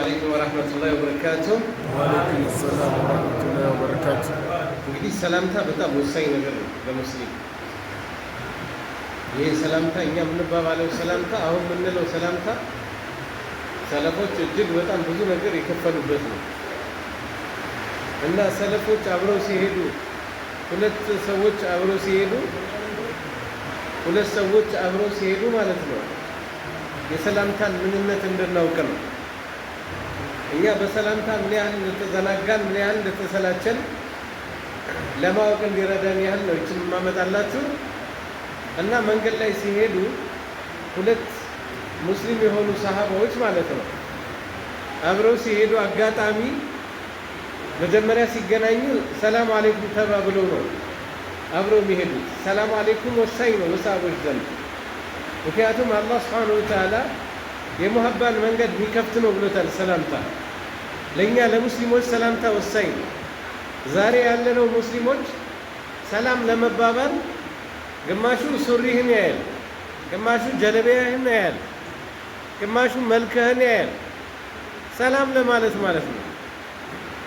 عليكم ورحمة الله وبركاته። وعليكم السلام ورحمة الله وبركاته። እንግዲህ ሰላምታ በጣም ወሳኝ ነገር ነው ለሙስሊም። ይህ ሰላምታ እኛ የምንባባለው ሰላምታ፣ አሁን የምንለው ሰላምታ ሰለፎች እጅግ በጣም ብዙ ነገር የከፈሉበት ነው። እና ሰለፎች አብረው ሲሄዱ፣ ሁለት ሰዎች አብረው ሲሄዱ፣ ሁለት ሰዎች አብረው ሲሄዱ ማለት ነው፣ የሰላምታን ምንነት እንድናውቅ ነው። እኛ በሰላምታ ምን ያህል እንደተዘናጋን፣ ምን ያህል እንደተሰላቸን ለማወቅ እንዲረዳን ያህል ነው ይችን የማመጣላችሁ። እና መንገድ ላይ ሲሄዱ ሁለት ሙስሊም የሆኑ ሰሃባዎች ማለት ነው፣ አብረው ሲሄዱ አጋጣሚ መጀመሪያ ሲገናኙ ሰላም አሌይኩም ተባብለው ነው አብረው የሚሄዱት። ሰላም አሌይኩም ወሳኝ ነው በሰሃቦች ዘንድ፣ ምክንያቱም አላህ سبحانه وتعالى የሙሀባን መንገድ የሚከፍት ነው ብሎታል። ሰላምታ ለእኛ ለሙስሊሞች ሰላምታ ወሳኝ ነው። ዛሬ ያለነው ሙስሊሞች ሰላም ለመባባል ግማሹ ሱሪህን ያያል፣ ግማሹ ጀለቢያህን ያያል፣ ግማሹ መልክህን ያያል። ሰላም ለማለት ማለት ነው።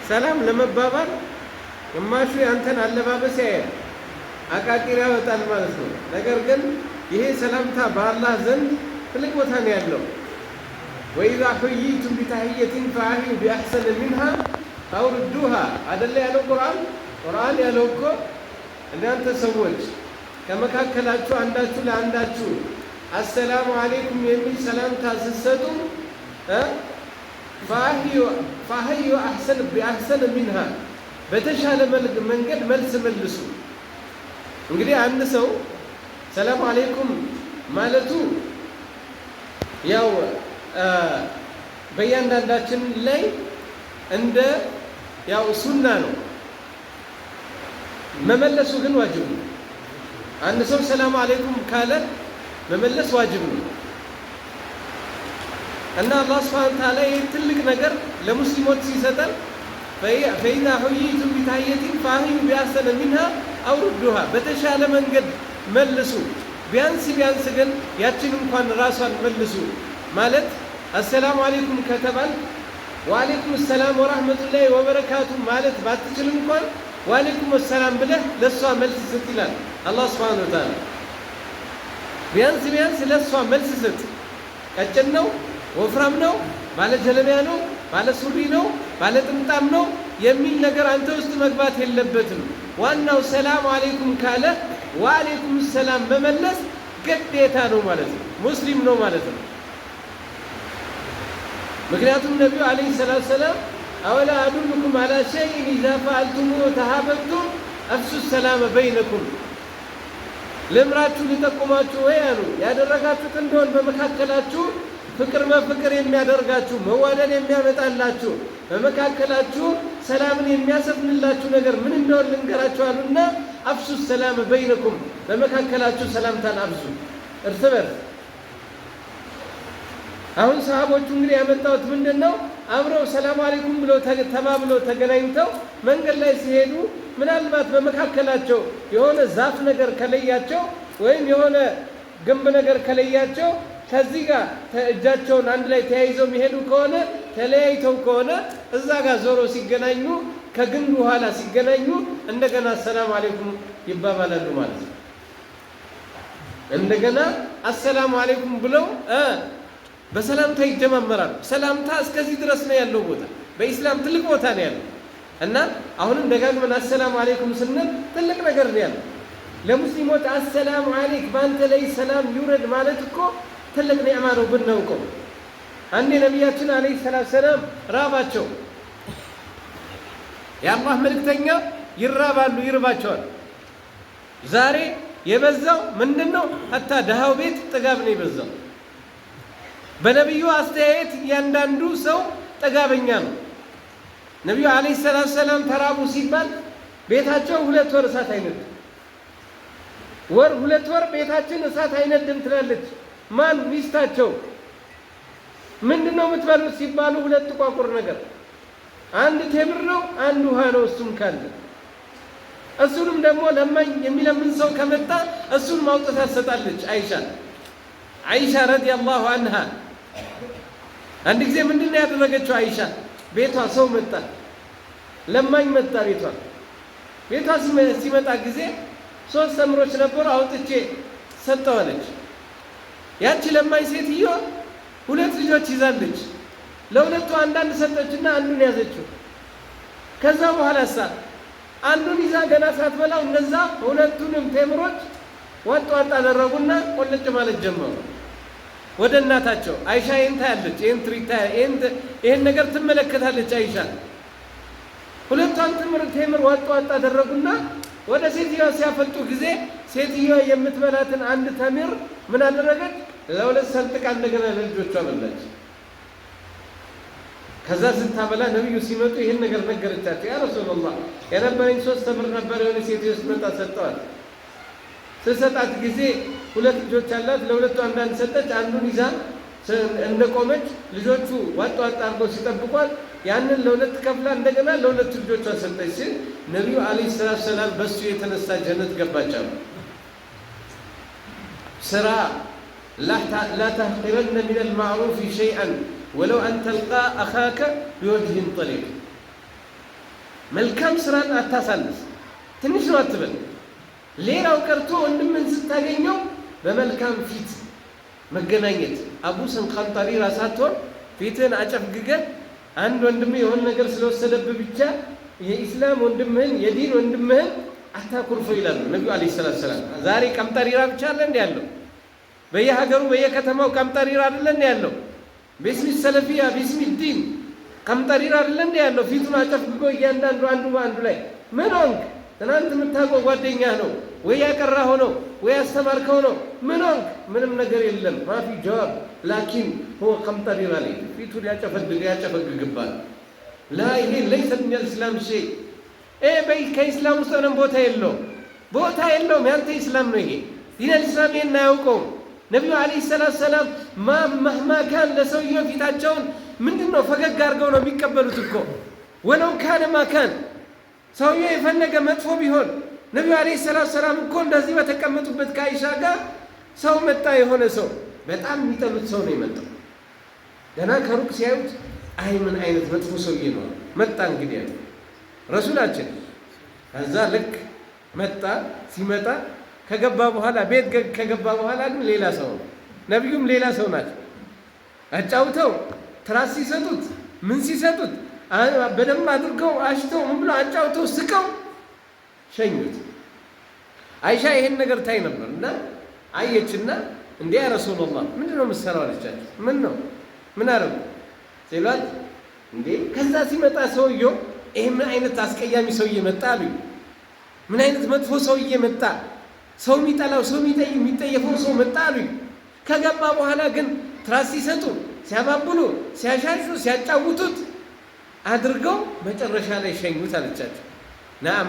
ሰላም ለመባባል ግማሹ ያንተን አለባበስ ያያል፣ አቃቂር ያወጣል ማለት ነው። ነገር ግን ይሄ ሰላምታ በአላህ ዘንድ ትልቅ ቦታ ነው ያለው። وإذا حييتم بتحية فحيوا بأحسن منها أو ردوها አደለ ያለው ቁርአን? ቁርአን ያለው እኮ እናንተ ሰዎች ከመካከላችሁ አንዳችሁ ለአንዳችሁ አሰላሙ አሌይኩም የሚል ሰላምታ ስትሰጡ فحيوا بأحسن منها፣ በተሻለ መንገድ መልስ መልሱ። እንግዲህ አንድ ሰው ሰላም አሌይኩም ማለቱ ያው በእያንዳንዳችን ላይ እንደ ያው ሱና ነው። መመለሱ ግን ዋጅብ ነው። አንድ ሰው ሰላም አሌይኩም ካለ መመለስ ዋጅብ ነው። እና አላህ سبحانه وتعالى ይህ ትልቅ ነገር ለሙስሊሞች ሲሰጠን فإذا حييتم بتحية فحيوا بأحسن منها أو ردوها፣ በተሻለ መንገድ መልሱ። ቢያንስ ቢያንስ ግን ያችን እንኳን ራሷን መልሱ። ማለት አሰላሙ አሌይኩም ከተባል ወአሌይኩም ሰላም ወራህመቱላሂ ወበረካቱ ማለት ባትችል እንኳን ወአሌይኩም ሰላም ብለህ ለእሷ መልስ ስጥ ይላል አላህ سبحانه وتعالى። ቢያንስ ቢያንስ ለእሷ መልስ ስጥ። ቀጭን ነው፣ ወፍራም ነው፣ ባለ ጀለቢያ ነው፣ ባለ ሱሪ ነው፣ ባለ ጥምጣም ነው የሚል ነገር አንተ ውስጥ መግባት የለበትም። ዋናው ሰላም አሌይኩም ካለ ወአሌይኩም ሰላም መመለስ ግዴታ ነው ማለት ነው። ሙስሊም ነው ማለት ነው። ምክንያቱም ነቢዩ عليه الصلاة والسلام أولا أدلكم على شيء إذا فعلتموه تحاببتم أفشوا السلام بينكم፣ ልምራችሁ ሊጠቁማችሁ ወይ አሉ። ያደረጋችሁት እንደሆን በመካከላችሁ ፍቅር በፍቅር የሚያደርጋችሁ፣ መዋደድ የሚያመጣላችሁ፣ በመካከላችሁ ሰላምን የሚያሰፍንላችሁ ነገር ምን እንደሆን ልንገራችሁ አሉና أفشوا السلام بينكم፣ በመካከላችሁ ሰላምታን አብዙ እርስ በርስ። አሁን ሰሃቦቹ እንግዲህ ያመጣሁት ምንድን ነው? አብረው ሰላም አለይኩም ብለው ተባብለው ተገናኝተው መንገድ ላይ ሲሄዱ ምናልባት በመካከላቸው የሆነ ዛፍ ነገር ከለያቸው ወይም የሆነ ግንብ ነገር ከለያቸው፣ ከዚህ ጋር እጃቸውን አንድ ላይ ተያይዘው የሚሄዱ ከሆነ፣ ተለያይተው ከሆነ እዛ ጋር ዞሮ ሲገናኙ፣ ከግንዱ ኋላ ሲገናኙ እንደገና አሰላሙ አለይኩም ይባባላሉ ማለት ነው። እንደገና አሰላሙ አለይኩም ብለው በሰላምታ ይጀማመራሉ። ሰላምታ እስከዚህ ድረስ ነው ያለው ቦታ፣ በኢስላም ትልቅ ቦታ ነው ያለው። እና አሁንም ደጋግመን አሰላሙ አለይኩም ስንል ትልቅ ነገር ነው ያለው። ለሙስሊሞች አሰላሙ አለይክ፣ በአንተ ላይ ሰላም ይውረድ ማለት እኮ ትልቅ ኒዕማ ነው ብናውቀው። አንዴ ነቢያችን عليه الصلاة والسلام ራባቸው። የአላህ መልእክተኛ ይራባሉ፣ ይርባቸዋል። ዛሬ የበዛው ምንድን ነው? حتى ድሃው ቤት ጥጋብ ነው የበዛው። በነቢዩ አስተያየት እያንዳንዱ ሰው ጥጋበኛ ነው። ነቢዩ عليه الصلاة والسلام ተራቡ ሲባል ቤታቸው 2 ወር እሳት አይነድም። ወር 2 ወር ቤታችን እሳት አይነድም ትላለች። ማን? ሚስታቸው። ምንድን ነው የምትበሉት ሲባሉ ሁለት ጥቋቁር ነገር፣ አንድ ቴምር ነው፣ አንድ ውሃ ነው። እሱም ካለ እሱንም ደግሞ ለማኝ የሚለምን ሰው ከመጣ እሱን ማውጣት ትሰጣለች። አይሻ፣ አይሻ رضي الله عنها። አንድ ጊዜ ምንድን ነው ያደረገችው አይሻ? ቤቷ ሰው መጣ፣ ለማኝ መጣ ቤቷ። ቤቷ ሲመጣ ጊዜ 3 ተምሮች ነበሩ፣ አውጥቼ ሰጠዋለች። ያቺ ለማኝ ሴትዮ 2 ልጆች ይዛለች። ለሁለቱ አንዳንድ ሰጠችና አንዱን ያዘችው። ከዛ በኋላሳ አንዱን ይዛ ገና ሳትበላው እነዛ ሁለቱንም ቴምሮች ዋጥ ዋጥ አደረጉና ቆልጭ ማለት ጀመሩ ወደ እናታቸው። አይሻ ይሄን ታያለች፣ ይሄን ትሪታ፣ ይሄን ነገር ትመለከታለች አይሻ። ሁለቷን ቴምር ዋጥ ዋጥ አደረጉና ወደ ሴትዮዋ ሲያፈልጡ ጊዜ ሴትዮዋ የምትበላትን አንድ ተምር ምን አደረገች? ለሁለት ሰንጥቃ እንደገና ለልጆቿ በላች። ከዛ ስታበላ ነብዩ ሲመጡ ይሄን ነገር ነገረቻቸው። ያ ረሱላህ የነበረኝ 3 ተምር ነበር፣ የሆነ ሴትዮ ስትመጣ ሰጠዋት። ስትሰጣት ጊዜ 2 ልጆች አላት፣ ለሁለቱ አንዳንድ ሰጠች። አንዱን ይዛ እንደቆመች ልጆቹ ዋጥ ዋጥ አድርገው ሲጠብቋት ያንን ለሁለት ከፍላ እንደገና ለሁለቱ ልጆቿ ሰጠች ሲል ነብዩ አለይሂ ሰላቱ ሰላም በሱ የተነሳ ጀነት ገባች አሉ። ስራ لا تحقرن من المعروف شيئا ولو أن تلقى أخاك بوجه طليق። መልካም ስራን አታሳንስ፣ ትንሽ ነው አትበል። ሌላው ቀርቶ ወንድምህን ስታገኘው በመልካም ፊት መገናኘት። አቡሰን ኸንጠሪ ራሳቶን ፊትህን አጨፍግገህ አንድ ወንድምህ የሆነ ነገር ስለወሰደብህ ብቻ የኢስላም ወንድምህን የዲን ወንድምህን አታኩርፈው ይላሉ ነብዩ አለይሂ ሰላቱ ሰላም። ዛሬ ቀምጠሪራ ብቻ አለ እንዴ ያለው? በየሀገሩ በየከተማው ቀምጠሪራ አይደለ እንዴ ያለው? باسم السلفية باسم الدين ቀምጠሪራ አይደለ እንዴ ያለው? ፊቱን አጨፍግጎ እያንዳንዱ አንዱ በአንዱ ላይ ምን ሆንክ? ትናንት የምታውቀው ጓደኛህ ነው ወይ ያቀራኸው ነው ወይ ያስተማርከው ነው። ምን ሆንክ? ምንም ነገር የለም። ما في جواب لكن هو ቀምጠሪራ ላይ ፊቱን ያጨፈግግባል። لا ይሄ ليس من الإسلام شيء። በይ ከኢስላም ውስጥ ምንም ቦታ የለውም፣ ቦታ የለውም። ያንተ ኢስላም ነው ይሄ። دين الإسلام ይሄን አያውቀውም። ነብዩ አለይሂ ሰላቱ ሰላም مهما كان ለሰውየው ፊታቸውን ምንድነው ፈገግ አድርገው ነው የሚቀበሉት እኮ። ولو كان ما كان ሰውየው የፈለገ መጥፎ ቢሆን ነብዩ አለይሂ ሰላቱ ሰላም እኮ እንደዚህ በተቀመጡበት ከአይሻ ጋር ሰው መጣ። የሆነ ሰው በጣም የሚጠሉት ሰው ነው የመጣው። ገና ከሩቅ ሲያዩት አይ ምን አይነት መጥፎ ሰውዬ ነው መጣ እንግዲህ ያለው ረሱላችን። ከዛ ልክ መጣ። ሲመጣ ከገባ በኋላ ቤት ከገባ በኋላ ግን ሌላ ሰው ነው። ነብዩም ሌላ ሰው ናቸው። አጫውተው ትራስ ሲሰጡት ምን ሲሰጡት በደንብ አድርገው አሽተው ምን ብለው አጫውተው ስቀው ሸኙት። አይሻ ይሄን ነገር ታይ ነበር እና አየችና እንዴ ያ ረሱላህ ምንድነው የምትሰራው አለቻቸው። ምን ነው ምን አደረጉ ሲሏት እንዴ ከዛ ሲመጣ ሰውየው ይሄ ምን አይነት አስቀያሚ ሰውዬ መጣ አሉኝ። ምን አይነት መጥፎ ሰውዬ መጣ፣ ሰው የሚጠላው ሰው የሚጠየፈው ሰው መጣ አሉኝ። ከገባ በኋላ ግን ትራስ ሲሰጡ ሲያባብሉ ሲያሻሹ ሲያጫውቱት አድርገው መጨረሻ ላይ ሸኙት አለቻቸው። ናም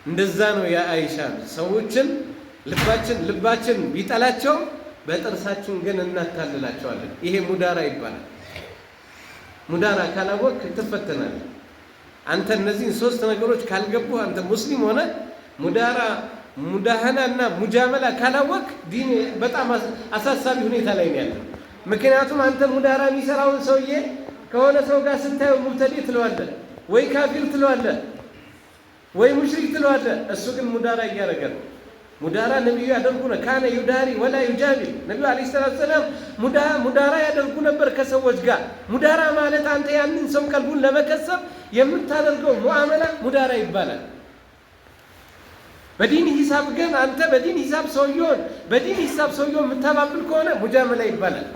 እንደዛ ነው ያ አይሻ። ሰዎችን ልባችን ቢጠላቸው በጥርሳችን ግን እናታልላቸዋለን። ይሄ ሙዳራ ይባላል። ሙዳራ ካላወቅ ትፈተናለህ። አንተ እነዚህን 3 ነገሮች ካልገቡ አንተ ሙስሊም ሆነ ሙዳራ ሙዳህናና ሙጃመላ ካላወቅ ዲን በጣም አሳሳቢ ሁኔታ ላይ ነው ያለው። ምክንያቱም አንተ ሙዳራ የሚሰራውን ሰውዬ ከሆነ ሰው ጋር ስታየው ሙብተዲ ትለዋለህ ወይ ካፊር ትለዋለህ ወይ ሙሽሪክ ትለዋለህ። እሱ ግን ሙዳራ እያደረገ ነው። ሙዳራ ነብዩ ያደርጉ ነው። كان يداري ولا يجامل። ነብዩ አለይሂ ሰላቱ ሰላም ሙዳራ ያደርጉ ነበር ከሰዎች ጋር። ሙዳራ ማለት አንተ ያንን ሰው ቀልቡን ለመከሰብ የምታደርገው ሙአመላ ሙዳራ ይባላል። በዲን ሂሳብ ግን አንተ በዲን ሂሳብ ሰውየውን በዲን ሂሳብ ሰውየውን የምታባብል ከሆነ ሙጃመላ ይባላል።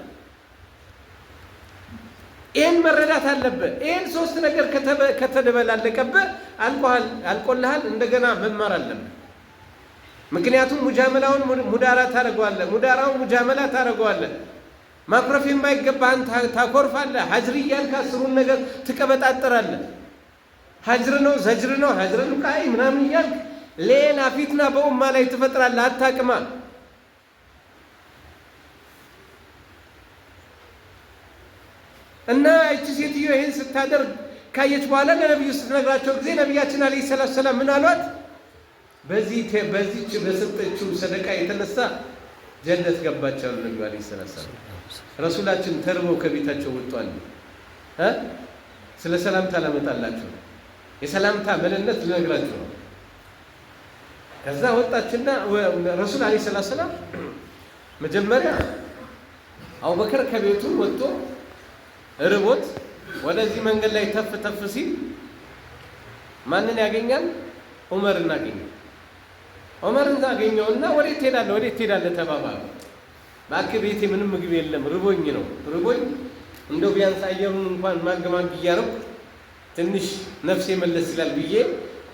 ይሄን መረዳት አለብህ። ይሄን 3 ነገር ከተደበላለቀብህ አልቆልሃል። እንደገና መማር አለብህ። ምክንያቱም ሙጃመላውን ሙዳራ ታደርገዋለህ፣ ሙዳራውን ሙጃመላ ታደርገዋለህ። ማኩረፍ የማይገባህን ታኮርፋለህ። ሀጅር እያልክ 10ሩን ነገር ትቀበጣጠራለህ። ሀጅር ነው ዘጅር ነው ሀጅር ሉቃይ ምናምን እያልክ ሌላ ፊትና በኡማ ላይ ትፈጥራለህ። አታቅማ። እና እቺ ሴትዮ ይሄን ስታደርግ ካየች በኋላ ለነብዩ ስትነግራቸው ጊዜ ነብያችን አለይሂ ሰላቱ ሰላም ምን አሏት? በዚች በሰጠችው ሰደቃ የተነሳ ጀነት ገባች አሉ ነቢዩ عليه الصلاة والسلام። ረሱላችን ተርበው ከቤታቸው ወጥቷል። ስለ ሰላምታ ላመጣላችሁ የሰላምታ ምንነት ልነግራችሁ ነው። ከዛ ወጣችና ረሱል عليه الصلاة والسلام መጀመሪያ አቡበከር ከቤቱ ወጥቶ ርቦት ወደዚህ መንገድ ላይ ተፍ ተፍ ሲል ማንን ያገኛል? ዑመርን አገኘው። ዑመርን አገኘውና ወዴት ትሄዳለህ? ወዴት ትሄዳለህ ተባባሉ። እባክህ ቤቴ ምንም ምግብ የለም፣ ርቦኝ ነው፣ ርቦኝ እንደው ቢያንስ አየሩን እንኳን ማግ ማግ እያደረኩ ትንሽ ነፍሴ መለስ ይላል ብዬ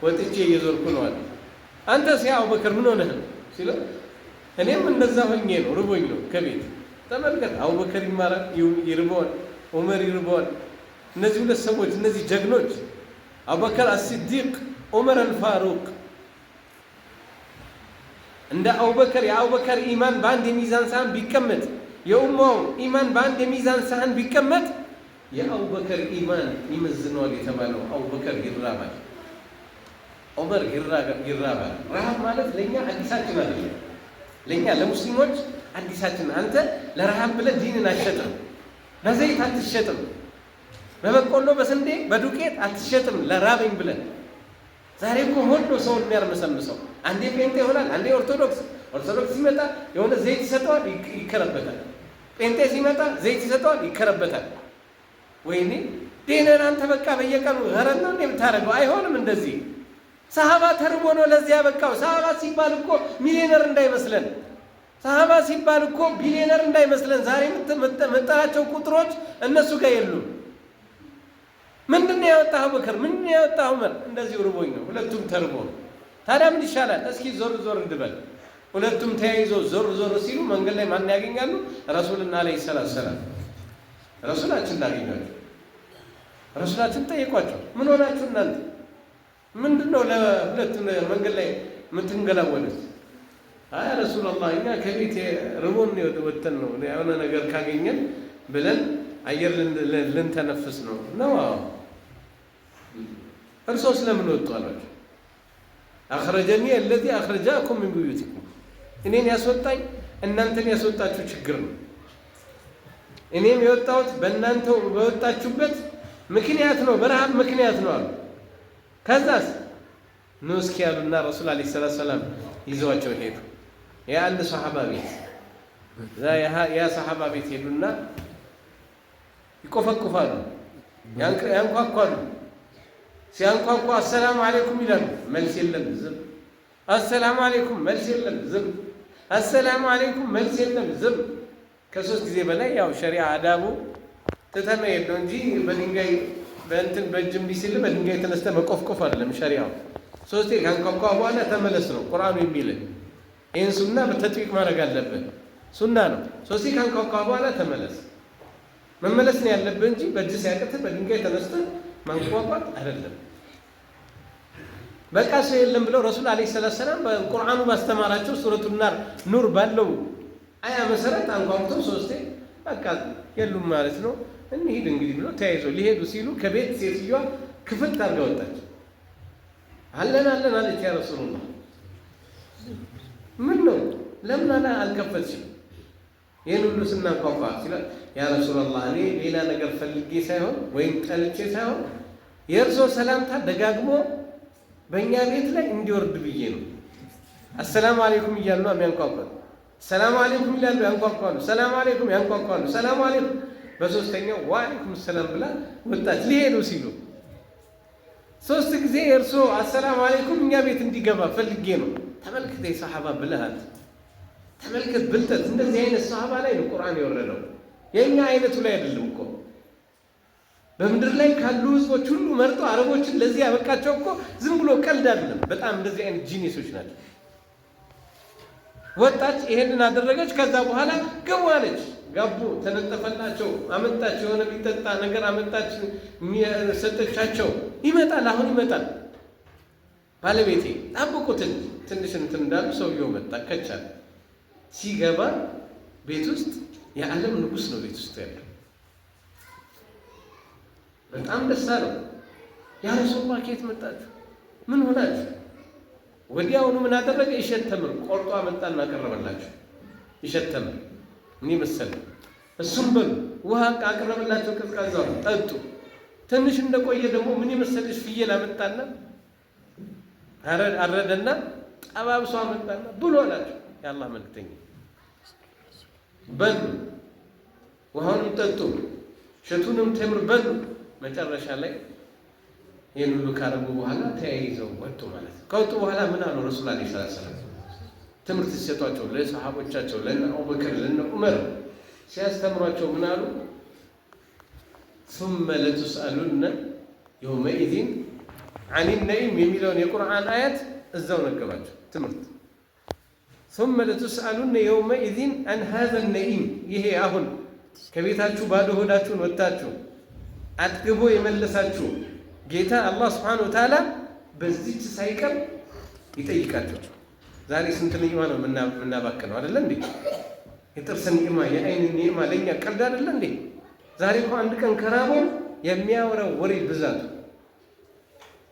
ወጥቼ እየዞርኩ ነው አለ። አንተስ ያ አቡበከር ምን ሆነህ ነው ሲለው እኔም እንደዛ ሆኜ ነው፣ ርቦኝ ነው ከቤት። ተመልከት፣ አቡበከር ይማራል፣ ይርበዋል፣ ዑመር ይርበዋል። እነዚህ ሁለት ሰዎች፣ እነዚህ ጀግኖች፣ አቡበከር አስሲዲቅ፣ ዑመር አልፋሩቅ። እንደ አቡበከር፣ የአቡበከር ኢማን በአንድ የሚዛን ሳህን ቢቀመጥ፣ የኡማው ኢማን በአንድ የሚዛን ሳህን ቢቀመጥ የአቡበከር ኢማን ይመዝነዋል የተባለው አቡበከር ይራባል፣ ዑመር ይራባል። ረሃብ ማለት ለእኛ አዲሳችን አይደለም። ለእኛ ለሙስሊሞች አዲሳችን። አንተ ለረሃብ ብለህ ዲንን አትሸጥም፣ በዘይት አትሸጥም፣ በበቆሎ፣ በስንዴ፣ በዱቄት አትሸጥም ለራበኝ ብለህ። ዛሬ እኮ ሆዶ ሰውን የሚያርመሰምሰው አንዴ ጴንጤ ይሆናል፣ አንዴ ኦርቶዶክስ። ኦርቶዶክስ ሲመጣ የሆነ ዘይት ይሰጠዋል፣ ይከረበታል። ጴንጤ ሲመጣ ዘይት ይሰጠዋል፣ ይከረበታል። ወይኔ ዴነን አንተ በቃ በየቀኑ ኸረን ነው የምታደርገው። አይሆንም እንደዚህ። ሰሃባ ተርቦ ነው ለዚያ ያበቃው። ሰሃባ ሲባል እኮ ሚሊዮነር እንዳይመስለን፣ ሰሃባ ሲባል እኮ ቢሊዮነር እንዳይመስለን። ዛሬ የምጠራቸው ቁጥሮች እነሱ ጋር የሉም። ምንድን ነው ያወጣህ አቡበከር? ምንድን ነው ያወጣህ ዑመር? እንደዚህ ርቦኝ ነው። ሁለቱም ተርቦ ነው። ታዲያ ምን ይሻላል? እስኪ ዞር ዞር እንበል። ሁለቱም ተያይዘው ዞር ዞር ሲሉ መንገድ ላይ ማን ያገኛሉ? ረሱልና عليه الصلاة والسلام፣ ረሱላችን ላገኟቸው። ረሱላችን ጠየቋቸው። ምን ሆናችሁ እናንተ? ምንድን ነው ለሁለት መንገድ ላይ የምትንገላወሉት? አይ رسول الله፣ እኛ ከቤት ርቦን ወጥተን ነው፣ የሆነ ነገር ካገኘን ብለን አየር ልንተነፍስ ነው ነው። እርሶስ ለምን ወጡ አሏቸው። أخرجني الذي أخرجكم من بيوتكم፣ እኔን ያስወጣኝ እናንተን ያስወጣችሁ ችግር ነው። እኔም የወጣሁት በእናንተው በወጣችሁበት ምክንያት ነው፣ በረሃብ ምክንያት ነው አሉ። ከዛስ ኑ እስኪ ያሉና ረሱል عليه الصلاة والسلام ይዘዋቸው ሄዱ። የአንድ ሰሓባ ቤት፣ ያ ሰሓባ ቤት ሄዱና ይቆፈቁፋሉ፣ ያንኳኳሉ። ሲያንኳኳ السلام عليكم ይላሉ። መልስ የለም፣ ዝም። السلام عليكم፣ መልስ የለም፣ ዝም። السلام عليكم፣ መልስ የለም፣ ዝም። ከሶስት ጊዜ በላይ ያው ሸሪዓ አዳቡ ትተህ መሄድ ነው እንጂ በድንጋይ በእንትን በእጅ እምቢ ሲል በድንጋይ ተነስተህ መቆፍቆፍ አይደለም ሸሪዓው። ሶስቴ ካንኳኳ በኋላ ተመለስ ነው ቁርአኑ የሚልህ። ይህን ሱና በ تطبيق ማድረግ አለብን። ሱና ነው። ሶስቴ ካንኳኳ በኋላ ተመለስ፣ መመለስ ነው ያለብህ እንጂ በእጅ ሲያቅትህ በድንጋይ ተነስተህ ማንኳኳት አይደለም። በቃ ሰው የለም ብለው ረሱል عليه الصلاة والسلام በቁርአኑ ባስተማራቸው ሱረቱ ናር ኑር ባለው አያ መሰረት አንኳኩተው ሶስቴ በቃ የሉም ማለት ነው፣ እንሂድ እንግዲህ ብሎ ተያይዞ ሊሄዱ ሲሉ ከቤት ሴትዮዋ ክፍት አድርጋ ወጣች። አለን አለን አለች። يا رسول الله፣ ምን ነው ለምን አላ አልከፈትሽም? ይህን ሁሉ ስናንኳኳ ሲላት፣ يا رسول الله፣ እኔ ሌላ ነገር ፈልጌ ሳይሆን ወይም ጠልቼ ሳይሆን የእርሶ ሰላምታ ደጋግሞ በእኛ ቤት ላይ እንዲወርድ ብዬ ነው። السلام عليكم እያሉ ነው የሚያንኳኳሉ። سلام عليكم ይላሉ፣ ያንኳኳሉ። سلام عليكم፣ ያንኳኳሉ። سلام عليكم። በሶስተኛው وعليكم السلام ብላ ወጣች። ሊሄዱ ሲሉ ሶስት ጊዜ የእርሶ السلام عليكم እኛ ቤት እንዲገባ ፈልጌ ነው። ተመልከተ የሰሓባ ብልሃት፣ ተመልከት ብልጠት። እንደዚህ አይነት ሰሓባ ላይ ነው ቁርአን የወረደው፣ የእኛ አይነቱ ላይ አይደለም እኮ። በምድር ላይ ካሉ ህዝቦች ሁሉ መርጦ አረቦችን ለዚህ ያበቃቸው እኮ ዝም ብሎ ቀልድ አይደለም። በጣም እንደዚህ አይነት genius ኦች ናቸው። ወጣች፣ ይሄንን አደረገች። ከዛ በኋላ ግቡ አለች። ገቡ፣ ተነጠፈላቸው። አመጣች፣ የሆነ የሚጠጣ ነገር አመጣች፣ ሰጠቻቸው። ይመጣል፣ አሁን ይመጣል ባለቤቴ፣ ጠብቁትን። ትንሽ እንትን እንዳሉ ሰውየው መጣ፣ ከቻለ ሲገባ ቤት ውስጥ የዓለም ንጉሥ ነው ቤት ውስጥ ያለው። በጣም ደስ አለው። يا رسول الله፣ ከየት መጣችሁ? ምን ሆናችሁ? ወዲያውኑ ምን አደረገ? እሸት ተምር ቆርጦ አመጣና አቀረበላቸው። ይሸተመ ምን መሰለ እሱም በሉ። ውሃ አቀረበላቸው፣ ቀዝቃዛው ጠጡ። ትንሽ እንደቆየ ደግሞ ምን የመሰለች ፍየል አመጣና አረደና ጠባብሶ አመጣና ብሎ አላቸው። የአላህ መልክተኛ በሉ፣ ውሃውንም ጠጡ፣ እሸቱንም ተምር በሉ። መጨረሻ ላይ ይህን ሁሉ ካረጉ በኋላ ተያይዘው ወጡ ማለት ነው። ከወጡ በኋላ ምን አሉ? ረሱል عليه الصلاة والسلام ትምህርት ሲሰጧቸው ለሰሃቦቻቸው ለነ አቡበክር ለነ ዑመር ሲያስተምሯቸው ምን አሉ? ثم لتسألن يومئذ عن النعيم የሚለውን የቁርአን አያት እዛው ነገሯቸው ትምህርት። ثم لتسألن يومئذ عن هذا النعيم፣ ይሄ አሁን ከቤታችሁ ባዶ ሆዳችሁን ወጥታችሁ አጥግቦ የመለሳችሁ ጌታ አላህ سبحانه وتعالى በዚች ሳይቀር ይጠይቃቸው። ዛሬ ስንት ኒዕማ ነው የምናባክነው? አይደለ እንዴ? የጥርስ ኒዕማ፣ የአይን ኒዕማ ለእኛ ቀልድ አይደለ እንዴ? ዛሬ እኮ አንድ ቀን ከራበው የሚያወራው ወሬ ብዛቱ።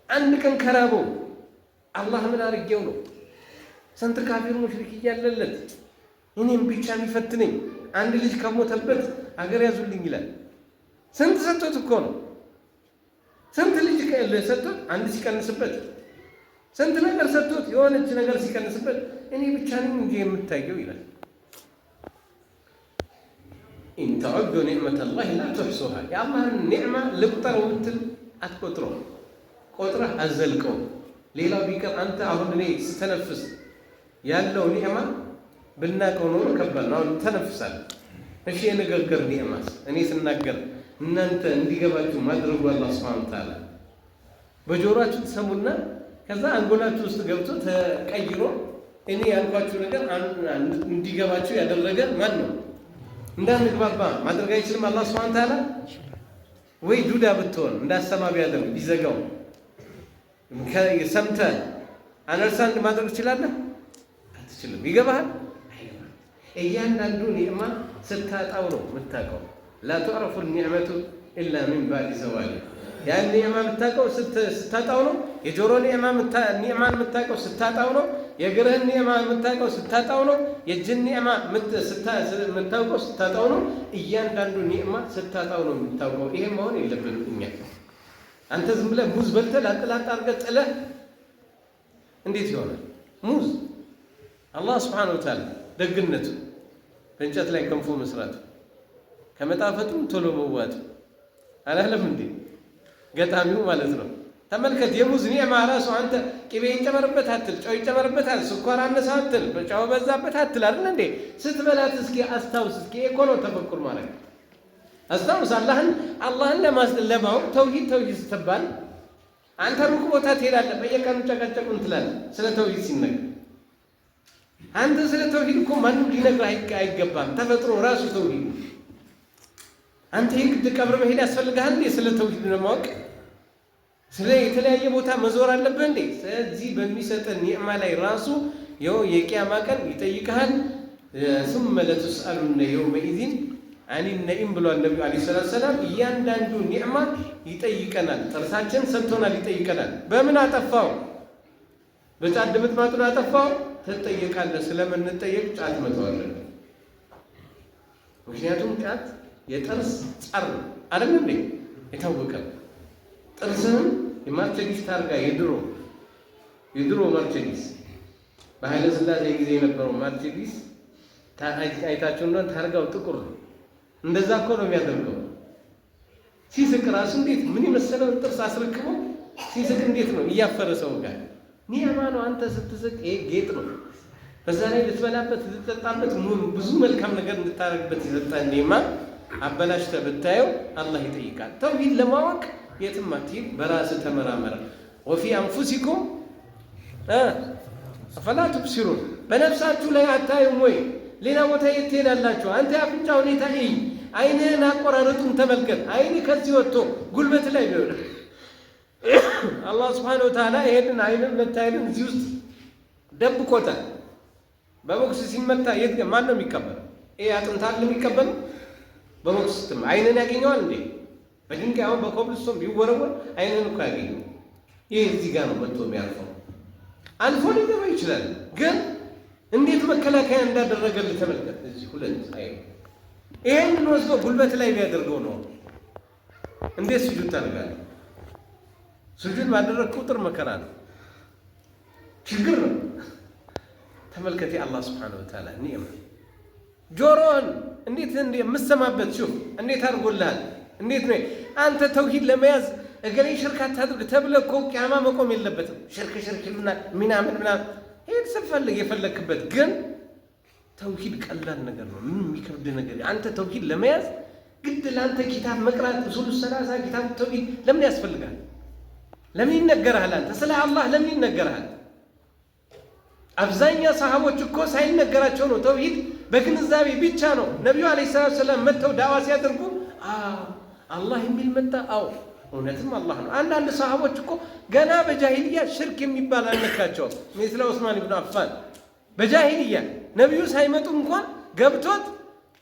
አንድ ቀን ከራበው አላህ ምን አድርጌው ነው? ስንት ካፊር ሙሽሪክ እያለለት እኔም ብቻ የሚፈትነኝ፣ አንድ ልጅ ከሞተበት አገር ያዙልኝ ይላል። ስንት ሰጥቶት እኮ ነው። ስንት ልጅ ሰጥቶት አንድ ሲቀንስበት፣ ስንት ነገር ሰጥቶት የሆነች ነገር ሲቀንስበት እኔ ብቻ ነኝ እንጂ የምታየው ይላል። إن تعدوا نعمة الله لا تحصوها፣ የአላህን ኒዕማ ልቁጠረው ብትል አትቆጥረው፣ ቆጥረህ አዘልቀው። ሌላው ቢቀር አንተ አሁን እኔ ስተነፍስ ያለው ኒዕማ ብናቀው ኖሮ ከባድ ነው። አሁን ተነፍሳለሁ። እሺ የንግግር ኒዕማስ እኔ ስናገር እናንተ እንዲገባችሁ ማድረጉ አላህ سبحانه وتعالى በጆሮአችሁ ትሰሙና ከዛ አንጎላችሁ ውስጥ ገብቶ ተቀይሮ እኔ ያልኳችሁ ነገር እንዲገባችሁ ያደረገ ማን ነው? እንዳንግባባ ማድረግ አይችልም አላህ سبحانه وتعالى? ወይ ዱዳ ብትሆን እንዳሰማ ቢያደርግ ቢዘጋው ሰምተህ understand ማድረግ ትችላለህ? አትችልም። ይገባሃል? እያንዳንዱ ኒዕማ ስታጣው ነው የምታውቀው። لا تعرف النعمة إلا من بعد زوالها። ያን ኒዕማ የምታውቀው ስታጣው ነው። የጆሮ ኒዕማን የምታውቀው ስታጣው ነው። የእግርህን ኒዕማ የምታውቀው ስታጣው ነው። የእጅን ኒዕማ የምታውቀው ስታጣው ነው። እያንዳንዱ ኒዕማ ስታጣው ነው የምታውቀው። ይሄ መሆን የለብንም እኛ። አንተ ዝም ብለህ ሙዝ በልተህ ላጥ ላጥ አድርገህ ጥለህ እንዴት ይሆናል? ሙዝ አላህ سبحانه وتعالى ደግነቱ በእንጨት ላይ ገንፎ መስራቱ ከመጣፈጡም ቶሎ መዋጡ አላለም እንዴ? ገጣሚው ማለት ነው። ተመልከት የሙዝ ኒዕማ ራሱ አንተ ቅቤ ይጨመርበት አትል፣ ጨው ይጨመርበት አትል፣ ስኳር አነሳ አትል፣ ጨው በዛበት አትል አይደል እንዴ? ስትበላት እስኪ አስታውስ። እስኪ እኮ ነው ተፈኩር ማለት አስታውስ። አላህን ለማወቅ ተውሂድ ተውሂድ ስትባል አንተ ሩቅ ቦታ ትሄዳለህ። በየቀኑ ጨቀጨቁን ትላለህ ስለ ተውሂድ ሲነገር። አንተ ስለ ተውሂድ እኮ ማንም ሊነግርህ አይገባም። ተፈጥሮ ራሱ ተውሂድ። አንተ የግድ ቀብር መሄድ ያስፈልግሃል እንዴ ስለ ተውሂድ ለማወቅ? ስለ የተለያየ ቦታ መዞር አለብህ እንዴ? ስለዚህ በሚሰጠን ኒዕማ ላይ ራሱ የቂያማ ቀን ይጠይቅሃል። ثم لتسألن يومئذ عن النعيم ብሏል ነቢዩ عليه الصلاة والسلام። እያንዳንዱ ኒዕማ ይጠይቀናል። ጥርሳችን ሰጥቶናል፣ ይጠይቀናል። በምን አጠፋው? በጫት ድምጥማጡን አጠፋው፣ ትጠየቃለህ። ስለምንጠየቅ ጫት መተዋለን። ምክንያቱም ጫት የጥርስ ጸር አይደል እንዴ? የታወቀ ጥርስህን የማርቸዲስ ታርጋ የድሮ ማርቸዲስ በኃይለ ሥላሴ ጊዜ የነበረው ማርቸዲስ አይታችሁ እንደሆነ ታርጋው ጥቁር ነው። እንደዛ እኮ ነው የሚያደርገው። ሲስቅ ራሱ እንዴት ምን የመሰለውን ጥርስ አስረክቦ ሲስቅ እንዴት ነው እያፈረ ሰው ጋር ኒዕማ ነው። አንተ ስትስቅ ይሄ ጌጥ ነው። በዛ ላይ ልትበላበት ልትጠጣበት ብዙ መልካም ነገር እንድታደርግበት የሰጠህ ኒዕማ አበላሽተህ ብታየው አላህ ይጠይቃል። ተውሂድ ለማወቅ የትም አትሂድ፣ በራስህ ተመራመረ። وفي أنفسكم أفلا تبصرون፣ በነፍሳችሁ ላይ አታዩም ወይ? ሌላ ቦታ የት ትሄዳላችሁ? አንተ የአፍንጫ ሁኔታ እይ፣ አይንህን አቆራረጡን ተመልከት። አይን ከዚህ ወጥቶ ጉልበት ላይ ቢሆን አላህ سبحانه وتعالى ይሄንን አይንን ሁለት አይንን እዚህ ውስጥ ደብቆታል። በቦክስ ሲመታ የት ማን ነው የሚቀበለው? ይሄ አጥንት አይደል የሚቀበለው? በቦክስ ስትም አይንን ያገኘዋል እንዴ? በድንጋይ አሁን በኮብልስቶን ቢወረወር አይንን እኮ ያገኘው። ይህ እዚህ ጋር ነው መጥቶ የሚያርፈው። አልፎ ሊገባ ይችላል፣ ግን እንዴት መከላከያ እንዳደረገልህ ተመልከት። እዚህ ሁለት አይ ይሄንን ወስዶ ጉልበት ላይ ቢያደርገው ነው እንዴት ስጁድ ታደርጋለህ? ስጁድ ባደረግ ቁጥር መከራ ነው፣ ችግር ነው። ተመልከት የአላህ سبحانه وتعالى ኒዕማ። ጆሮን እንዴት የምሰማበት شوف እንዴት አድርጎልሃል? እንዴት ነው አንተ ተውሂድ ለመያዝ እገሌ ሽርክ አታድርግ ተብለህ እኮ ቂያማ መቆም የለበትም። ሽርክ ሽርክ ይሉናል ምናምን ምናምን፣ ይሄን ስትፈልግ የፈለክበት ግን ተውሂድ ቀላል ነገር ነው። ምንም የሚከብድ ነገር አንተ ተውሂድ ለመያዝ ግድ ለአንተ ኪታብ መቅራት ኡሱሉ ሰላሳ ኪታብ ተውሂድ ለምን ያስፈልጋል? ለምን ይነገርሃል? አንተ ስለ አላህ ለምን ይነገርሃል? አብዛኛ ሰሃቦች እኮ ሳይነገራቸው ነው ተውሂድ በግንዛቤ ብቻ ነው። ነቢዩ عليه الصلاة والسلام መጥተው ዳዋ ሲያደርጉ አላህ የሚል መጣ። አዎ እውነትም አላህ ነው። አንዳንድ ሰሃቦች እኮ ገና በጃሂልያ ሽርክ የሚባል አልነካቸውም። مثل ዑስማን ብኑ አፋን በጃሂልያ ነቢዩ ሳይመጡ እንኳን ገብቶት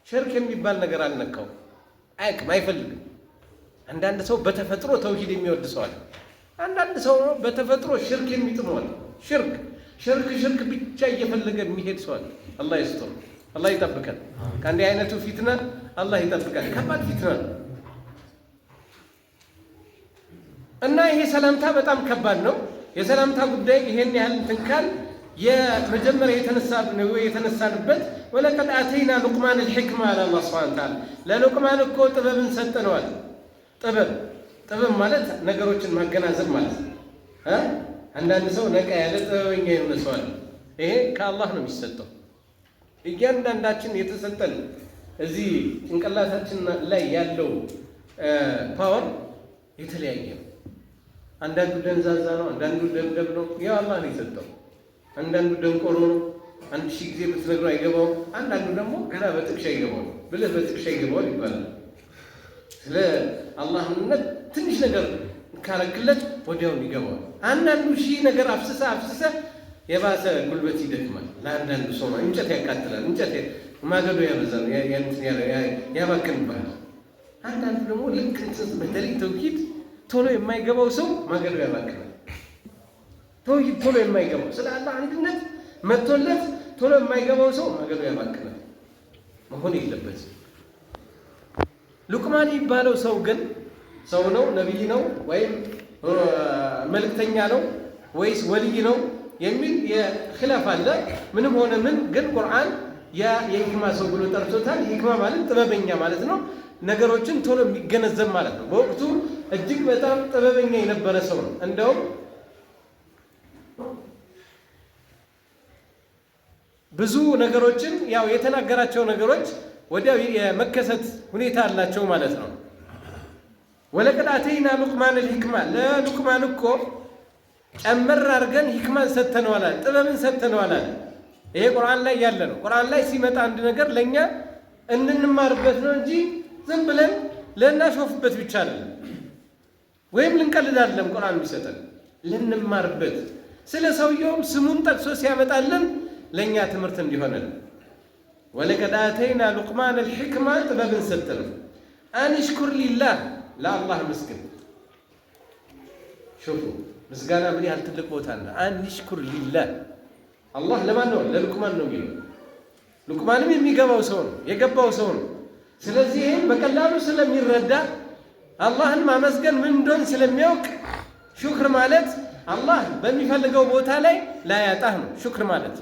ሽርክ የሚባል ነገር አልነካውም። አያውቅም፣ አይፈልግም። አንዳንድ ሰው በተፈጥሮ ተውሂድ የሚወድ ሰው አለ። አንዳንድ ሰው በተፈጥሮ ሽርክ የሚጥመው አለ። ሽርክ ሽርክ ሽርክ ብቻ እየፈለገ የሚሄድ ሰው አለ። አላህ ይስጥር፣ አላህ ይጠብቀን ከእንዲህ አይነቱ ፊትና፣ አላህ ይጠብቀን። ከባድ ፊትና ነው እና ይሄ ሰላምታ በጣም ከባድ ነው። የሰላምታ ጉዳይ ይሄን ያህል እንትን ካል የመጀመሪያ የተነሳንበት ولقد آتينا لقمان الحكمة አለ አላህ سبحانه وتعالى። ለሉቅማን እኮ ጥበብን ሰጠነዋል። ጥበብ ጥበብ ማለት ነገሮችን ማገናዘብ ማለት ነው። አንዳንድ ሰው ነቃ ያለ ጥበበኛ የሆነ ሰው አለ። ይሄ ከአላህ ነው የሚሰጠው። እያንዳንዳችን የተሰጠን እዚህ ጭንቅላታችን ላይ ያለው power የተለያየ ነው። አንዳንዱ ደንዛዛ ነው፣ አንዳንዱ ደብደብ ነው። ያው አላህ ነው የሰጠው። አንዳንዱ ደንቆሮ ነው፣ 1000 ጊዜ ብትነግረው አይገባውም። አንዳንዱ ደግሞ ገና በጥቅሻ ይገባዋል፣ ብልህ በጥቅሻ ይገባዋል ይባላል። ስለ አላህነት ትንሽ ነገር ካረክለት ወዲያውኑ ይገባዋል። አንዳንዱ ሺህ ነገር አፍስሰ አፍስሰ የባሰ ጉልበት ይደክማል። ለአንዳንዱ ሰው እንጨት ያቃጥላል፣ እንጨት ማገዶ ያበዛል፣ ያባክንብሃል። አንዳንዱ ደግሞ ልክ በተለይ ተውሂድ ቶሎ የማይገባው ሰው ማገዶ ያባክናል። ተውሂድ ቶሎ የማይገባው ስለ አላህ አንድነት መጥቶለት ቶሎ የማይገባው ሰው ማገዶ ያባክናል። መሆን የለበትም። ሉቅማን የሚባለው ሰው ግን ሰው ነው፣ ነቢይ ነው ወይም መልእክተኛ ነው ወይስ ወልይ ነው የሚል የኺላፍ አለ። ምንም ሆነ ምን ግን ቁርአን የሂክማ ሰው ብሎ ጠርቶታል። ሂክማ ማለት ጥበበኛ ማለት ነው። ነገሮችን ቶሎ የሚገነዘብ ማለት ነው። በወቅቱ እጅግ በጣም ጥበበኛ የነበረ ሰው ነው። እንደውም ብዙ ነገሮችን ያው የተናገራቸው ነገሮች ወዲያው የመከሰት ሁኔታ አላቸው ማለት ነው። ولقد آتينا لقمان الحكمة ለሉቅማን እኮ ጨመር አድርገን ሂክማን ሰጥተነዋል፣ ጥበብን ሰጥተነዋል። ይሄ ቁርአን ላይ ያለ ነው። ቁርአን ላይ ሲመጣ አንድ ነገር ለእኛ እንንማርበት ነው እንጂ ዝም ብለን ልናሾፍበት ብቻ አይደለም፣ ወይም ልንቀልድ አይደለም። ቁርአን የሚሰጠን ልንማርበት፣ ስለ ሰውየውም ስሙን ጠቅሶ ሲያመጣልን ለእኛ ትምህርት እንዲሆነን። ولقد آتينا لقمان الحكمة ጥበብን ሰጠነው። أن اشكر لله ለአላህ ምስግን። شوفوا ምስጋና ምን ያህል ትልቅ ቦታ አለ። أن اشكر لله አላህ ለማን ነው? ለሉቅማን ነው የሚለው። ሉቅማንም የሚገባው ሰው ነው፣ የገባው ሰው ነው። ስለዚህ ይህም በቀላሉ ስለሚረዳ አላህን ማመስገን ምን እንደሆን ስለሚያውቅ ሹክር ማለት አላህ በሚፈልገው ቦታ ላይ ላያጣህ ነው። ሹክር ማለት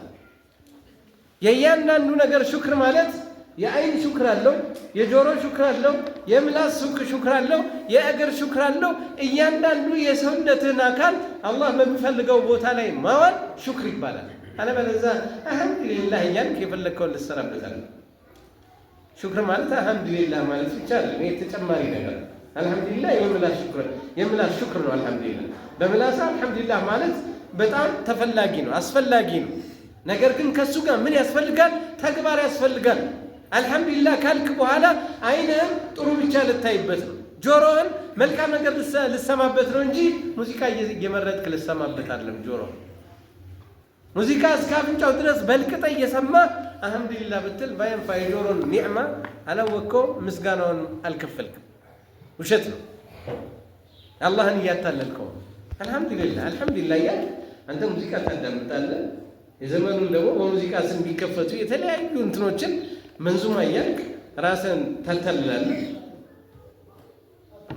የእያንዳንዱ ነገር ሹክር ማለት የአይን ሹክር አለው፣ የጆሮ ሹክር አለው፣ የምላስ ሹክር አለው፣ የእግር ሹክር አለው። እያንዳንዱ የሰውነትህን አካል አላህ በሚፈልገው ቦታ ላይ ማዋል ሹክር ይባላል። አለበለዚያ አልሐምዱሊላህ እያልክ የፈለግከውን ልትሰራበታለህ። ሹክር ማለት አልሐምዱሊላህ ማለት ብቻ አይደለም። ይሄ ተጨማሪ ነገር ነው። አልሐምዱሊላህ የምላስ ሹክር ነው። አልሐምዱሊላህ በምላስ አልሐምዱሊላህ ማለት በጣም ተፈላጊ ነው፣ አስፈላጊ ነው። ነገር ግን ከሱ ጋር ምን ያስፈልጋል? ተግባር ያስፈልጋል። አልሐምዱሊላህ ካልክ በኋላ አይንህም ጥሩ ብቻ ልታይበት ነው፣ ጆሮህን መልካም ነገር ልሰማበት ነው እንጂ ሙዚቃ እየመረጥክ ልሰማበት አይደለም። ጆሮ ሙዚቃ እስከ አፍንጫው ድረስ በልቅጠ እየሰማ አልሐምዱሊላህ ብትል ባይንፋ የጆሮን ኒዕማ አላወቅከውም፣ ምስጋናውን አልከፈልክም። ውሸት ነው። አላህን እያታለልከው አልሐምዱሊላህ አልሐምዱሊላህ እያልክ አንተ ሙዚቃ ታዳምጣለህ፣ የዘመኑን ደግሞ በሙዚቃ ስም የሚከፈቱ የተለያዩ እንትኖችን መንዙማ እያልክ ራስን ታታልላለህ።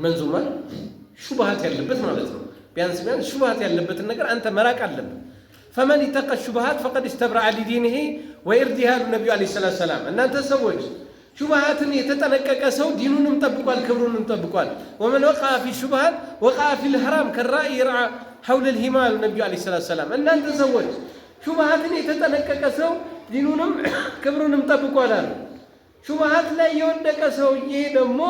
መንዙማ ሹብሃት ያለበት ማለት ነው። ቢያንስ ቢያንስ ሹብሃት ያለበትን ነገር አንተ መራቅ አለብህ። فمن اتقى الشبهات فقد استبرأ لدينه وعرضه አሉ ነቢዩ عليه الصلاة والسلام። እናንተ ሰዎች ሹብሃትን የተጠነቀቀ ሰው ዲኑንም ጠብቋል፣ ክብሩንም ጠብቋል። ومن وقع في الشبهات وقع في الحرام كالراعي يرعى حول الحمى አሉ ነቢዩ عليه الصلاة والسلام። እናንተ ሰዎች ሹብሃትን የተጠነቀቀ ሰው ዲኑንም ክብሩንም ጠብቋል አሉ። ሹብሃት ላይ የወደቀ ሰውዬ ደግሞ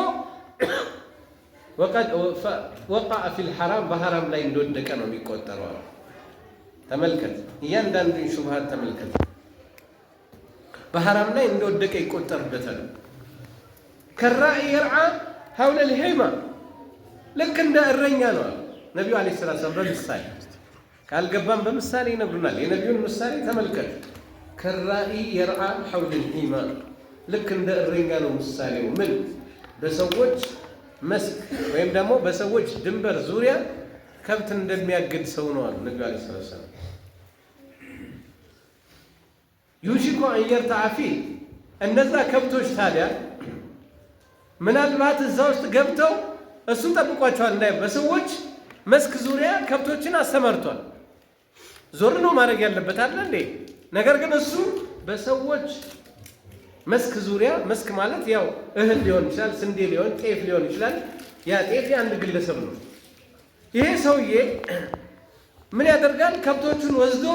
وقع في الحرام በሐራም ላይ እንደወደቀ ነው የሚቆጠረው አሉ። ተመልከት፣ እያንዳንዱን ሹብሃት ተመልከት። በሐራም ላይ እንደወደቀ ይቆጠርበታል። كالراعي يرعى حول الحمى ልክ እንደ እረኛ ነው አሉ ነቢዩ عليه الصلاة والسلام። በምሳሌ ካልገባም በምሳሌ ይነግሩናል። የነቢዩን ምሳሌ ተመልከት። كالراعي يرعى حول الحمى ልክ እንደ እረኛ ነው ምሳሌው። ምን በሰዎች መስክ ወይም ደግሞ በሰዎች ድንበር ዙሪያ ከብት እንደሚያግድ ሰው ነው አሉ ነቢዩ عليه الصلاة والسلام። يوشك أن يرتع فيه እነዛ ከብቶች ታዲያ ምናልባት እዛ ውስጥ ገብተው እሱን ጠብቋቸዋል እንዳይ በሰዎች መስክ ዙሪያ ከብቶችን አሰማርቷል። ዞር ነው ማድረግ ያለበት አለ እንዴ? ነገር ግን እሱ በሰዎች መስክ ዙሪያ፣ መስክ ማለት ያው እህል ሊሆን ይችላል፣ ስንዴ ሊሆን፣ ጤፍ ሊሆን ይችላል። ያ ጤፍ የአንድ ግለሰብ ነው። ይሄ ሰውዬ ምን ያደርጋል? ከብቶቹን ወስዶ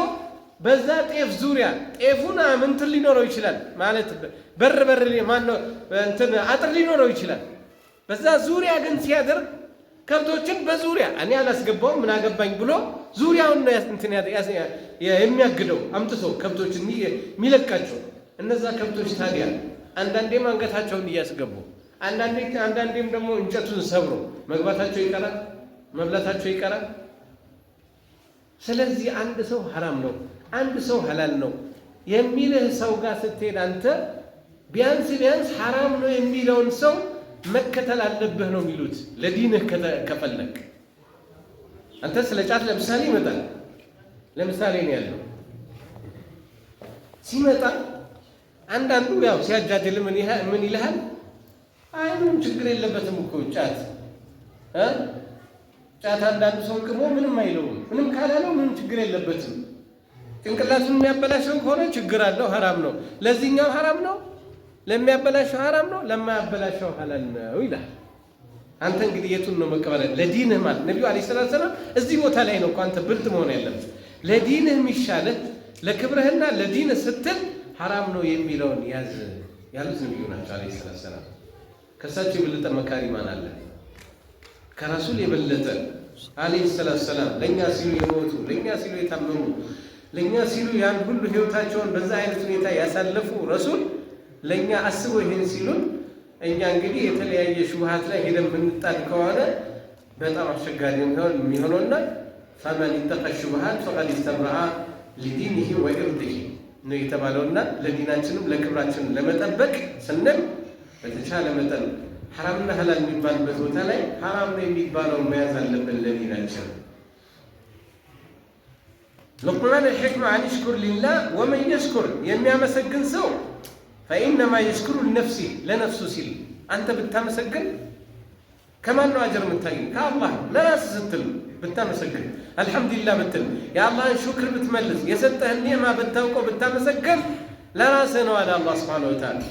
በዛ ጤፍ ዙሪያ ጤፉን እንትን ሊኖረው ይችላል ማለት በር በር ማነው እንትን አጥር ሊኖረው ይችላል። በዛ ዙሪያ ግን ሲያደርግ ከብቶችን በዙሪያ እኔ አላስገባውም ምን አገባኝ ብሎ ዙሪያውን ነው እንትን የሚያግደው አምጥቶ ከብቶችን የሚለቃቸው። እነዛ ከብቶች ታዲያ አንዳንዴም አንገታቸውን እያስገቡ አንዳንዴም ደግሞ እንጨቱን ሰብሮ መግባታቸው ይቀራል፣ መብላታቸው ይቀራል። ስለዚህ አንድ ሰው ሐራም ነው፣ አንድ ሰው ሐላል ነው የሚልህ ሰው ጋር ስትሄድ አንተ ቢያንስ ቢያንስ ሐራም ነው የሚለውን ሰው መከተል አለብህ ነው የሚሉት። ለዲንህ ከፈለግ አንተ ስለ ጫት ለምሳሌ ይመጣል። ለምሳሌ ነው ያለው ሲመጣ አንዳንዱ ያው ሲያጃጅል ምን ይልሃል? አይ ምንም ችግር የለበትም እኮ ጫት ጫት አንዳንዱ ሰው ቅሞ ምንም አይለውም። ምንም ካላለው ምንም ችግር የለበትም። ጭንቅላቱን የሚያበላሸው ከሆነ ችግር አለው፣ ሐራም ነው። ለዚህኛው ሐራም ነው፣ ለሚያበላሸው ሐራም ነው፣ ለማያበላሸው ሐላል ነው ይላል። አንተ እንግዲህ የቱን ነው መቀበል? ለዲንህ ማለት ነቢዩ عليه الصلاة والسلام እዚህ ቦታ ላይ ነው እኮ አንተ ብልጥ መሆን ያለብህ። ለዲንህ የሚሻልህ ለክብርህና ለዲንህ ስትል ሐራም ነው የሚለውን ያዝ ያሉት ነቢዩ ናቸው عليه الصلاة والسلام። ከእሳቸው የበለጠ መካሪ ማን አለ? ከረሱል የበለጠ عليه الصلاة والسلام ለእኛ ሲሉ የሞቱ፣ ለእኛ ሲሉ የታመሙ፣ ለእኛ ሲሉ ያን ሁሉ ህይወታቸውን በዛ አይነት ሁኔታ ያሳለፉ ረሱል ለእኛ አስበው ይሄን ሲሉን እኛ እንግዲህ የተለያየ ሹብሃት ላይ ሄደን ብንጣል ከሆነ በጣም አስቸጋሪ የሚሆነውና فمن اتقى الشبهات فقد استبرأ لدينه وعرضه ነው የተባለውና ለዲናችንም ለክብራችንም ለመጠበቅ ስንል በተቻለ መጠን ሐራምና ሐላል የሚባልበት ቦታ ላይ ሐራም ነው የሚባለውን መያዝ አለብን ለዲናችን። ሉቅማን الحكمة أن اشكر لله ومن يشكر የሚያመሰግን ሰው فإنما يشكر لنفسه ለነፍሱ ሲል። አንተ ብታመሰግን ከማን ነው አጀር የምታገኝ? ከአላህ። ለራስህ ስትል ብታመሰግን፣ አልሐምዱሊላህ ብትል፣ የአላህን ሹክር ብትመልስ፣ የሰጠህን ኒዕማ ብታውቀው ብታመሰግን ለራስህ ነው አለ አላህ سبحانه وتعالى።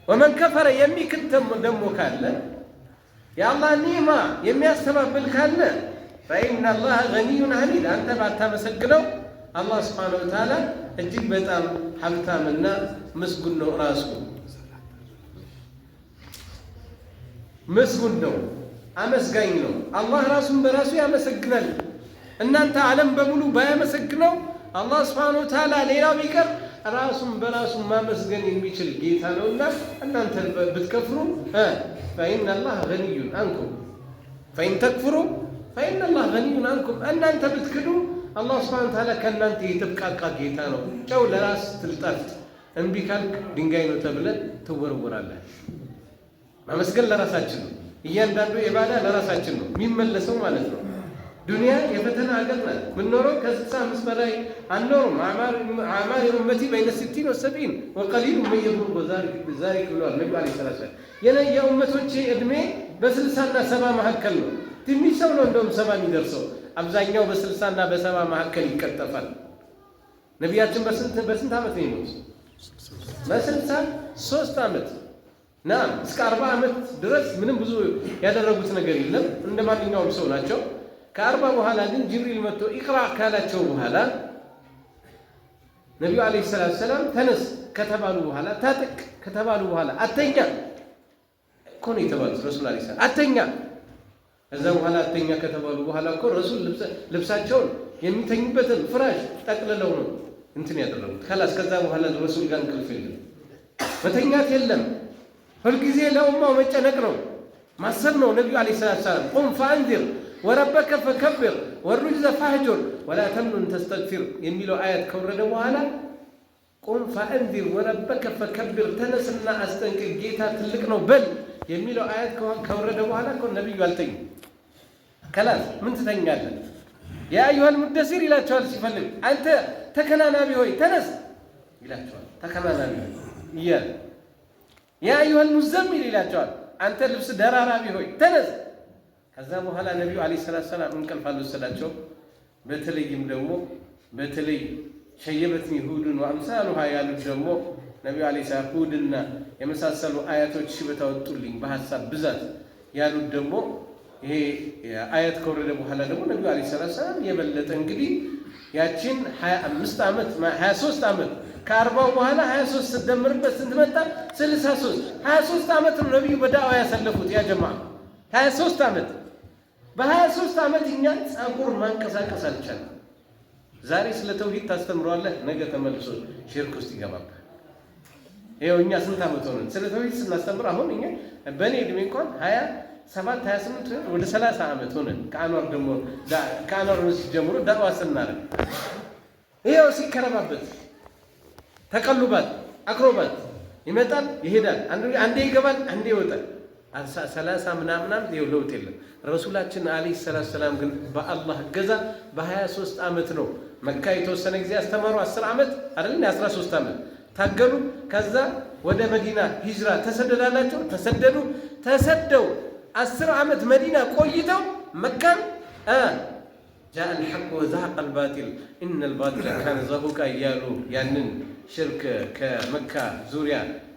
ومن كفر የሚክድ ደግሞ ካለ፣ የአላህ ኒዕማ የሚያስተባብል ካለ فإن الله غني حميد አንተ ባታመሰግነው አላህ سبحانه وتعالى እጅግ በጣም ሀብታምና ምስጉን ነው። ራሱ ምስጉን ነው፣ አመስጋኝ ነው። አላህ ራሱን በራሱ ያመሰግናል። እናንተ ዓለም በሙሉ ባያመሰግነው አላህ سبحانه وتعالى ሌላው ቢቀር ራሱን በራሱ ማመስገን የሚችል ጌታ ነውና እናንተ ብትከፍሩ فإن الله غني عنكم فإن تكفروا فإن الله غني عنكم እናንተ ብትክዱ አላህ سبحانه وتعالى ከእናንተ የተብቃቃ ጌታ ነው። ጨው ለራስ ትልጣፍጥ፣ እምቢ ካልክ ድንጋይ ነው ተብለህ ትወረወራለህ። ማመስገን ለራሳችን ነው። እያንዳንዱ ኢባዳ ለራሳችን ነው የሚመለሰው ማለት ነው። ዱንያ የፈተና ሀገር ናት። ምንኖረው ከ65 በላይ አንኖርም። أعمار أمتي بين 60 و70 وقليل من يبلغ ذلك ብለዋል ነቢዩ عليه الصلاة والسلام። የኡመቶቼ ዕድሜ በ60ና 70 መካከል ነው። ትንሽ ሰው ነው እንደውም 70 የሚደርሰው፣ አብዛኛው በ60ና በ70 መካከል ይቀጠፋል። ነቢያችን በስንት ዓመት ነው የሞቱት? በ63 ዓመት። نعم፣ እስከ 40 ዓመት ድረስ ምንም ብዙ ያደረጉት ነገር የለም። እንደ ማንኛውም ሰው ናቸው። ከ40 በኋላ ግን ጅብሪል መጥቶ اقرأ ካላቸው በኋላ፣ ነቢዩ عليه الصلاة والسلام ተነስ ከተባሉ በኋላ፣ ታጠቅ ከተባሉ በኋላ፣ አተኛ እኮ ነው የተባሉት። ረሱል عليه السلام አተኛ። ከዛ በኋላ አተኛ ከተባሉ በኋላ እኮ ረሱል ልብሳቸውን የሚተኙበትን ፍራሽ ጠቅልለው ነው እንትን ያደረጉት። خلاص፣ ከዛ በኋላ ረሱል ጋር እንቅልፍ የለም፣ መተኛት የለም። ሁልጊዜ ለኡማው መጨነቅ ነው፣ ማሰብ ነው። ነቢዩ عليه الصلاة والسلام قم فأنذر وربك فكبر والرجز فاهجر ولا تمنن تستكثر የሚለው አያት ከወረደ በኋላ፣ قم فأنذر وربك فكبر፣ ተነስና አስጠንቅቅ፣ ጌታ ትልቅ ነው በል የሚለው አያት ከወረደ በኋላ እኮ ነቢዩ አልተኙም። خلاص፣ ምን ትተኛለህ? يا أيها المدثر ይላቸዋል ሲፈልግ፣ አንተ ተከናናቢ ሆይ ተነስ ይላቸዋል። ተከናናቢ ሆይ እያለ፣ يا أيها المزمل ይላቸዋል። አንተ ልብስ ደራራቢ ሆይ ተነስ። ከዛ በኋላ ነቢዩ عليه الصلاة والسلام እንቅልፍ አልወሰዳቸው። በተለይም ደግሞ በተለይ شيبتني هود وأمثالها ያሉት ደግሞ ነቢዩ عليه السلام ሁድና የመሳሰሉ አያቶች ሽበት አወጡልኝ በሀሳብ ብዛት ያሉት ደግሞ ይሄ አያት ከወረደ በኋላ ደግሞ ነቢዩ عليه الصلاة والسلام የበለጠ እንግዲህ ያችን 25 ዓመት፣ 23 ዓመት፣ ከ40ው በኋላ 23 ስትደምርበት ስንት መጣ? 63። 23 ዓመት ነው ነቢዩ በዳዋ ያሳለፉት። يا جماعة፣ 23 ዓመት። በ23 ዓመት እኛ ጸጉር ማንቀሳቀስ አልቻለም። ዛሬ ስለ ተውሂድ ታስተምረዋለህ፣ ነገ ተመልሶ ሽርክ ውስጥ ይገባብሃል። ይኸው እኛ ስንት ዓመት ሆነን ስለ ተውሂድ ስናስተምር? አሁን እኛ በእኔ እድሜ እንኳን 27፣ 28 ወደ 30 ዓመት ሆነን ከአኗር ደግሞ ከአኗር መስጊድ ጀምሮ ዳዕዋ ስናደርግ፣ ይኸው ሲከረባበት تقلبات አክሮባት ይመጣል ይሄዳል፣ አንዴ ይገባል፣ አንዴ ይወጣል። 30 ምናምናም ይኸው ለውጥ የለም። ረሱላችን عليه الصلاة والسلام ግን በአላህ እገዛ በ23 ዓመት ነው መካ የተወሰነ ጊዜ አስተማሩ። 10 ዓመት አይደል? 13 ዓመት ታገሉ። ከዛ ወደ መዲና ሂጅራ ተሰደዳላቸው። ተሰደዱ። ተሰደው 10 ዓመት መዲና ቆይተው መካን جاء الحق وزهق الباطل إن الباطل كان زهوقا እያሉ ያንን ሽርክ ከመካ ዙሪያ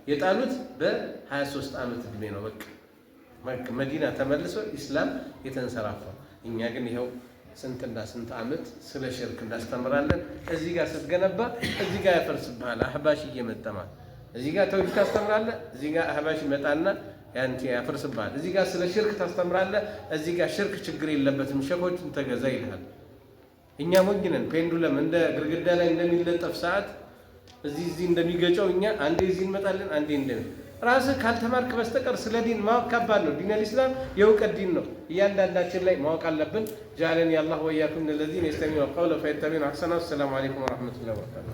የጣሉት በ23 ዓመት ዕድሜ ነው። በቃ መዲና ተመልሶ ኢስላም የተንሰራፋው። እኛ ግን ይኸው ስንትና ስንት ዓመት ስለ ሽርክ እንዳስተምራለን። እዚህ ጋር ስትገነባ እዚህ ጋር ያፈርስብሃል። አህባሽ እየመጠማል። እዚህ ጋር ተውሂድ ታስተምራለህ፣ እዚህ ጋር አህባሽ ይመጣና ያንተ ያፈርስብሃል። እዚህ ጋር ስለ ሽርክ ታስተምራለህ፣ እዚህ ጋር ሽርክ ችግር የለበትም ሸኾችን ተገዛ ይልሃል። እኛ ሞኝ ነን። Pendulum እንደ ግድግዳ ላይ እንደሚለጠፍ ሰዓት እዚህ እዚህ እንደሚገጨው እኛ አንዴ እዚህ እንመጣለን፣ አንዴ እንደ ራስህ ካልተማርክ በስተቀር ስለ ዲን ማወቅ ከባድ ነው። دين الإسلام የእውቀት ዲን ነው። እያንዳንዳችን ላይ ማወቅ አለብን። جعلني الله وإياكم من الذين يستمعون القول فيتبعون أحسنه። السلام عليكم ورحمة الله وبركاته።